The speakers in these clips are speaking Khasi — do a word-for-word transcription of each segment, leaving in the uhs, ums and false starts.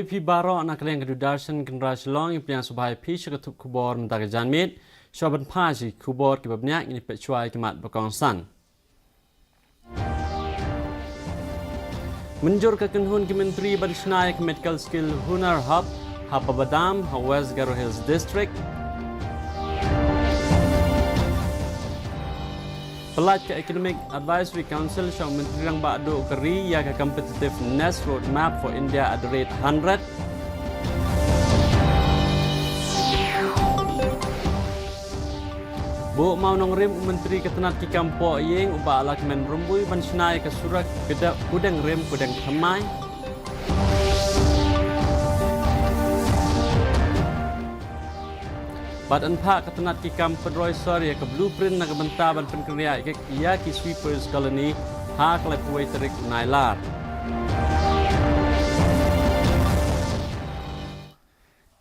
Phi baroh na ka liang ka Doordarshan Kynrad Shillong, ngi pdiang sngewbha ïa phi sha ka thup khubor mynta ka janmiet. Shuwa ban phai sha ki khubor kiba bniah, ngin ïa peit shuwa ïa ki mat ba kongsan. Mynjur ka kynhun ki myntri ban shna ïa ka Medical Skill Hunar Hub ha Pabadam ha West Garo Hills District. Pyllait ka Economic Advisory Council sha u Myntri Rangbah Duh ka ri ïa ka Competitiveness Roadmap for India at the rate hundred. Buh mawnongrim u Myntri ka tnat ki kam pohïing u Bah Lahkmen Rymbui ban shna ïa ka surak kdep Kudeng Rim Kudeng Thymmai. Bad yn phah ka tnat ki kam pynroi sor ïa ka blueprint na ka bynta ban pynkynriah ïa ki sweepers colony ha ka laiphew wei tarik u Nailar.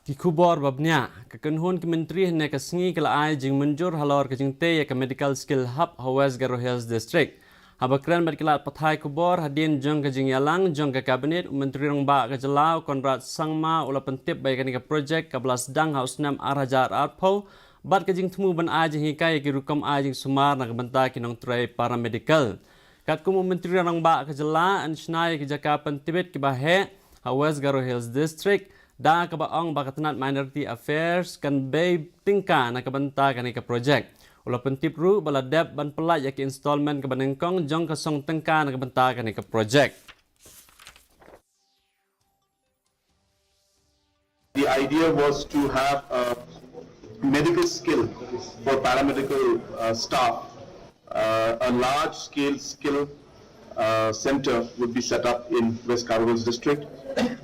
Ki khubor ba bniah, ka kynhun ki myntri hynne ka sngi ka la ai jingmynjur halor ka jingtei ïa ka Medical Skill Hub ha West Garo Hills District. Haba kren bad ki lad pathai khubor hadien jong ka jingïalang jong ka Cabinet, u Myntri Rangbah ka jylla u Conrad Sangma u la pyntip ba ïa kane ka projek kaba la sdang ha u snem ar hajar arphew bad ka jingthmu ban ai jinghikai ïa ki rukom ai jingsumar na ka bynta ki nongtrei paramedical. Katkum u Myntri Rangbah ka jylla, yn shna ïa ki jaka pyntbit kiba heh ha West Garo Hills District, da kaba ong ba ka tnat Minority Affairs kan bei tyngka na ka bynta kane ka projek. U la pyntip ruh ba la dep ban pyllait ïa ki installment kaba nyngkong jong ka song tyngka na ka bynta kane ka projek. The idea was to have a medical skill for paramedical uh, staff. Uh, a large scale skill uh, center would be set up in West Garo Hills district.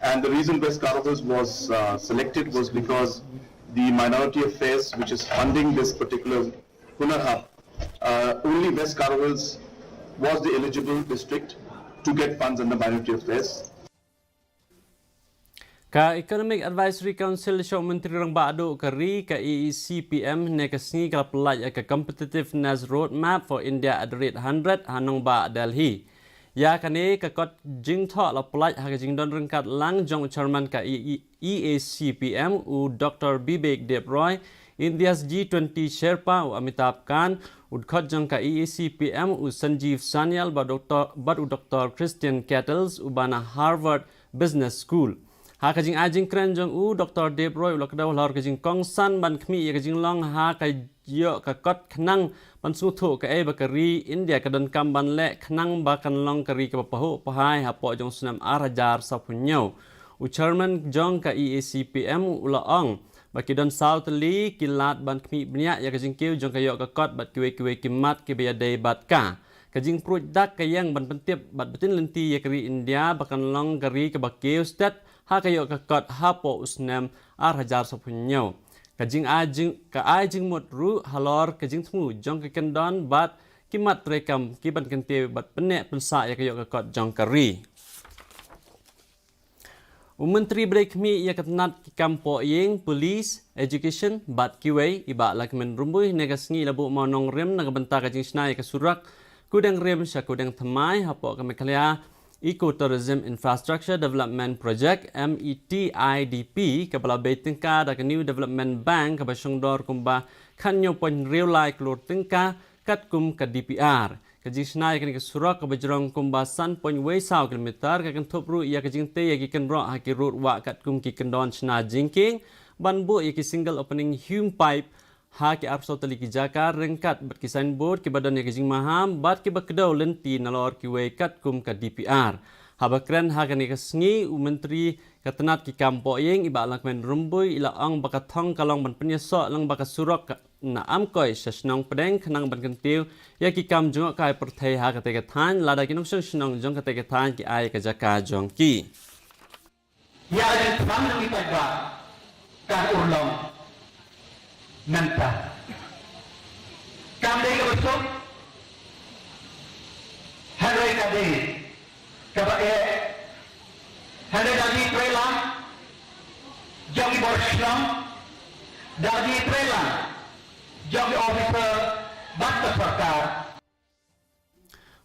And the reason West Garo Hills was uh, selected was because the Minority Affairs, which is funding this particular Hunar Hub, uh, only West Garo Hills was the eligible district to get funds under Minority Affairs. Ka Economic Advisory Council sha u Myntri Rangbah Duh ka ri, ka E E C P M, hynne ka sngi ka la pyllait ïa ka Competitiveness Roadmap for India at the rate hundred ha nongbah Delhi. Ïa kane ka kot jingthoh la pyllait ha ka jingdon ryngkat lang jong u Chairman ka E E, E A C P M, u Doctor Bibek Deb Roy, India's G twenty Sherpa u Amitabh Kant, u dkhot jong ka E A C P M u Sanjeev Sanyal bad Doctor, bad u Doctor Christian Kettles uba na Harvard Business School. Ha ka jingai jingkren jong u, Doctor Deb Roy u la kdew halor ka jingkongsan ban khmih ïa ka jinglong ha ka ïoh ka kot khnang ban sngewthuh kaei ba ka ri India ka donkam ban leh khnang ba kan long ka ri kaba pahuh pahai hapoh jong u snem ar hajar saphew hynñiew. U Chairman jong ka E A C P M u la ong ba ki don saw tylli ki lad ban khmih bniah ïa ka jingkiew jong ka ïoh ka kot bad kiwei kiwei ki mat kiba ïadei bad ka. Ka jingpruid dak ka ïeng ban pyntip bad btin lynti ïa ka ri India ba kan long ka ri kaba kiew stet ha ka ïoh ka kot hapoh u snem ar hajar saphew hynñiew. Ka jingai jing, ka ai jingmut ruh halor ka jingthmu jong ka kyndon bad ki mat treikam ki ban kyntiew bad pynneh pynsah ïa ka ïoh ka kot jong ka ri. U Myntri ba dei khmih ïa ka tnat ki kam pohïing, police, education bad kiwei, i Bah Lahkmen Rymbui, hynne ka sngi la buh mawnongrim na ka bynta ka jingshna ïa ka surak Kudeng Rim sha Kudeng Thymmai hapoh ka Meghalaya Eco Tourism Infrastructure Development Project, M E T I D P, kaba la bei tyngka da ka New Development Bank kaba shongdor kumba khathynñiew point hynriew lai klur tyngka katkum ka D P R. Ka jingshna ïa kane ka surok kaba jrong kumba san point wei saw kilometer ka kynthup ruh ïa ka jingtei ïa ki kynroh ha ki rud wah katkum ki kyndon shna jingkieng ban buh ïa ki single opening hume pipe ha ki arphew saw tylli ki jaka ryngkat bad ki signboard kiba don ïa ka jingmaham bad kiba kdew lynti nalor kiwei katkum ka D P R. Haba kren ha kane ka sngi u Myntri ka tnat ki kam pohïing i Bah Lahkmen Rymbui i la ong ba ka thong ka long ban pynïasoh lang ba ka surok ka na Amkoi sha shnong Pdeng khnang ban kyntiew ïa ki kam jngohkai pyrthei ha katei ka thaiñ lada ki nongshong shnong jong katei ka thaiñ ki ai ka jaka jong ki. Ïa ka jingpang jong ki paidbah kan urlong mynta. Kam dei kaba suk hynrei ka dei kaba eh hynrei da ki trei lang jong ki bor shnong, da ki trei lang jong ki officer bad ka sorkar.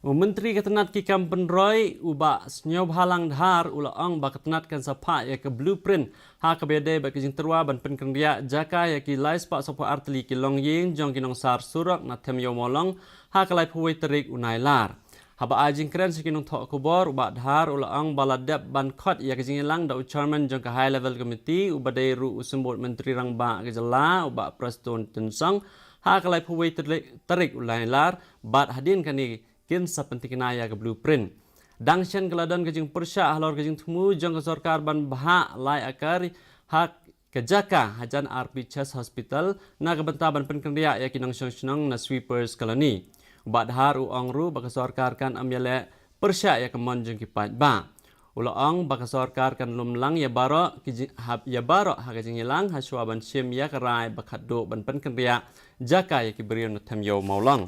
U Myntri ka tnat ki kam pynroi, u Bah Sniawbhalang Dhar, u la ong ba ka tnat kan sa phah ïa ka blueprint ha kaba ïadei bad ka jingtyrwa ban pynkynriah jaka ïa ki lai spah sawphew ar tylli ki longïing jong ki nongsar surok na Them Ïew Mawlong ha ka laiphew wei tarik u Nailar. Haba ai jingkren sha ki nongthoh khubor, u Bah Dhar u la ong ba la dep ban khot ïa ka jingïalang da u chairman jong ka High Level Committee, uba dei ruh u Symbud Myntri Rangbah ka jylla, u Bah Prestone Tynsong, ha ka laiphew wei tarik, tarik u Nailar, bad hadien kane kin sa pynthikna ïa ka blueprint. Dang shen ka la don ka jingpyrshah halor ka jingthmu jong ka sorkar ban bhah lai akar ha ka jaka hajan R P Chest Hospital na ka bynta ban pynkynriah ïa ki nongshong shnong na Sweepers Colony. U Bah Dhar u ong ruh ba ka sorkar kan ym ïaleh pyrshah ïa ka mon jong ki paidbah. U la ong ba ka sorkar kan lum lang ïa baroh ki jing, hap ïa baroh ha ka jingïalang ha shuwa ban shim ïa ka rai ba khatduh ban pynkynriah jaka ïa ki briew na Them Ïew Mawlong.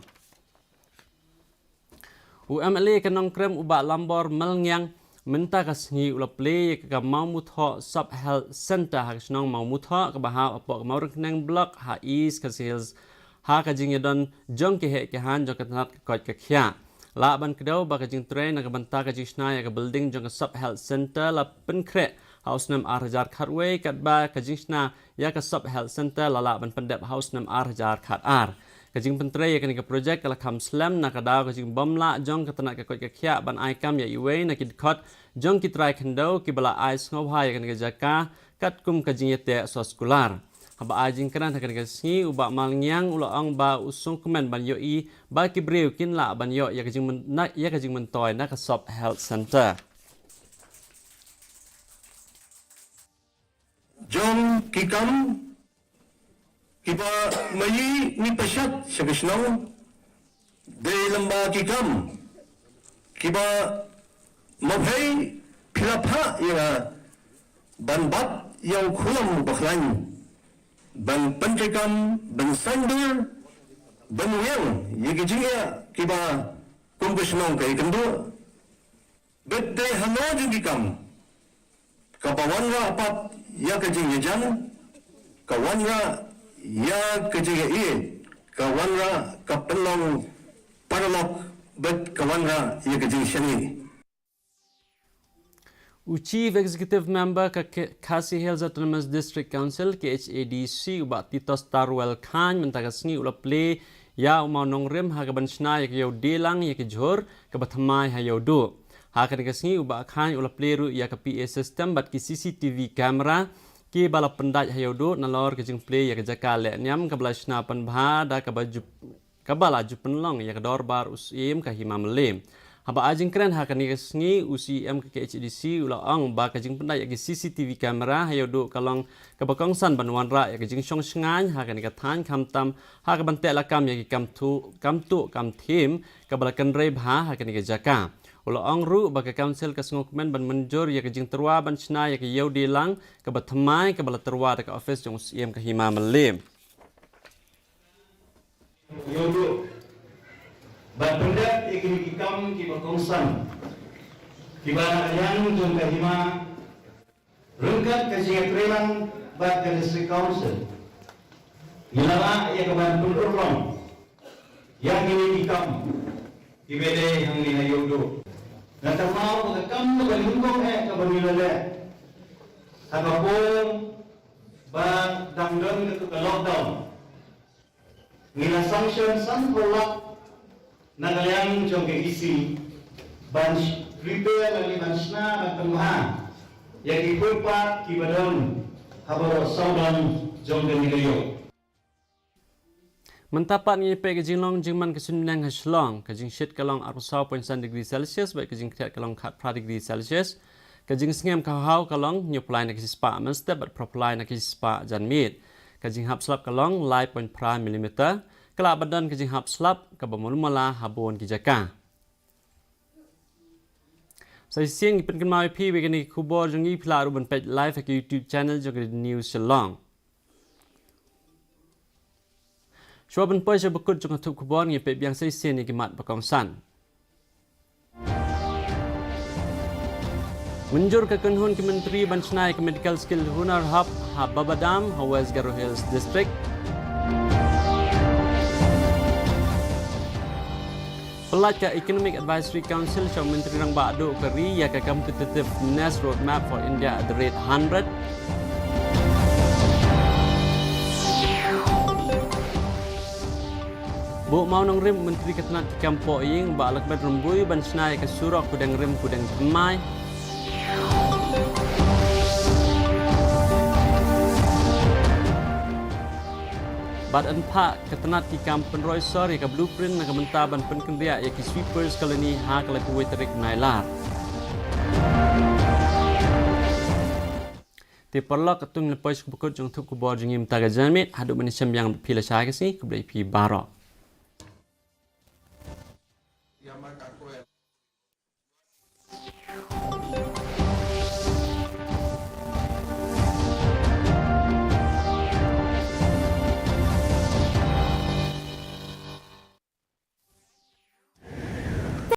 U M L A ka Nongkrem u Bah Lambor Malngiang mynta ka sngi u la plie ïa ka Mawmuthoh Sub Health Centre ha ka shnong Mawmuthoh kaba hap hapoh ka Mawryngkneng Block ha East Khasi Hills ha ka jingïadon jong ki heh ki haiñ jong ka tnat ka koit ka khiah. Lah ban kdew ba ka jingtrei na ka bynta ka jingshna ïa ka building jong ka Sub Health Centre la pynkhreh ha u snem ar hajar khatwei, katba ka jingshna ïa ka Sub Health Centre la lah ban pyndep ha u snem ar hajar khatar. Ka jingpyntrei ïa kane ka projek ka la kham slem na ka daw ka jingbym lah jong ka tnat ka koit ka khiah ban ai kam ïa iwei na ki dkhot jong ki trai khyndew kiba la ai sngewbha ïa kane ka jaka katkum ka jingïateh soskular. Haba ai jingkren ha kane ka sngi, u Bah Malngiang u la ong ba u sngewkmen ban ïohi ba ki briew kin lah ban ïoh ïa ka jingmyn-, na, ïa ka jingmyntoi na ka Sub Health Centre. Jong ki kam kiba ma ngi ngi pyrshah sha ka shnong dei lem bad ki kam kiba ma phi phi la phah ïa nga ban bat ïa u khlam u bakhlaiñ, ban pyntreikam, ban saiñdur, ban wiang ïa ki jingeh kiba kum ka shnong ka ïakynduh. Bad dei halor jong ki kam kaba wanrah pat ïa ka jingïajan, ka wanrah ïa ka jingïaieit, ka wanrah ka pynlong paralok, bad ka wanrah ïa ka jingshaniah. U Chief Executive Member ka K-, Khasi Hills Autonomous District Council, K H A D C, u Bah Titos Tarwel Chyne mynta ka sngi u la plie ïa u mawnongrim ha kaban shna ïa ka ïew dielang ïa ki jhur kaba thymmai ha Ïewduh. Ha kane ka sngi u Bah Chyne u la plie ruh ïa ka P A system bad ki C C T V camera kiba la pyndait ha Ïewduh nalor ka jingplie ïa ka jaka lehniam kaba la shna pynbha da kaba ju, kaba la ju pynlong ïa ka dorbar u Syiem ka Hima Mylliem. Haba ai jingkren ha kane ka sngi, u C E M ka K H A D C u la ong ba ka jingpyndait ïa ki C C T V camera ha Ïewduh ka long kaba kongsan ban wanrah ïa ka jingshong shngaiñ ha kane ka thaiñ, khamtam ha kaban teh lakam ïa ki kam tuh, kam tuh kam thiem kaba la kynrei bha ha kane ka jaka. U la ong ruh ba ka Council ka sngewkmen ban mynjur ïa ka jingtyrwa ban shna ïa ka ïew dielang kaba thymmai kaba la tyrwa da ka ophis jong u Syiem ka Hima Mylliem. Ïewduh ban pyndep ïa kine ki kam kiba kongsan kiba na ka liang jong ka Hima, ryngkat ka jingïatreilang bad ka District Council, ngi la lah ïa ka ban pynurlong ïa kine ki kam kiba dei hangne ha Ïewduh. Nga kynmaw ba ka kam kaba nyngkong eh kaba ngi la leh ha ka por ba dang don katu ka lockdown, ngi la sanction sanphew lak na ka liang jong ka E C ban sh-, repair lane ban shna ban pynbha ïa ki footpath kiba don ha baroh sawdong jong kane ka ïew. Mynta pat ngin ïa peit ka jinglong jingman ka suiñbneng ha Shillong. Ka jingshit ka long arphew saw point san degree Celsius bad ka jingkhriat ka long khatphra degree Celsius. Ka jingsngem ka haw ka long hynñiewphew lai na ka shispah mynstep bad phraphew lai na ka shispah janmiet. Ka jinghap slap ka long lai point phra millimeter. Ka lah ban don ka jinghap slap kaba malu mala ha bun ki jaka. Sa shisien ngi pynkynmaw ïa phi ba kine ki khubor jong ngi phi lah ruh ban peit live ha ka YouTube channel jong ka D D News Shillong. Shuwa ban poi sha ba kut jong ka thup khubor, ngin peit biang sa shisien ïa ki mat ba kongsan. Mynjur ka kynhun ki myntri ban shna ïa ka Medical Skill Hunar Hub ha Babadam ha West Garo Hills District. Pynlait ka Economic Advisory Council sha u Myntri Rangbah Duh ka ri ïa ka Competitiveness Roadmap for India at the rate hundred. Buh Mawnongrim, Myntri ka tnat ki kam pohïing, Bah Lakmet Rymbui, ban shna ïa ka surok Pudengrim Pudengthymmai. Bad yn phah ka tnat ki kam pynroi sor ïa ka blueprint na ka bynta ban pynkynriah ïa ki sweepers colony ha ka laiphew wei tarik Nailar. Te paralok, katto ngi la poi sha ka bakut jong ka thup khubor jong ngi mynta ka janmiet, haduh ban ïashem biang bad phi lashai ka sngi, khublei phi baroh.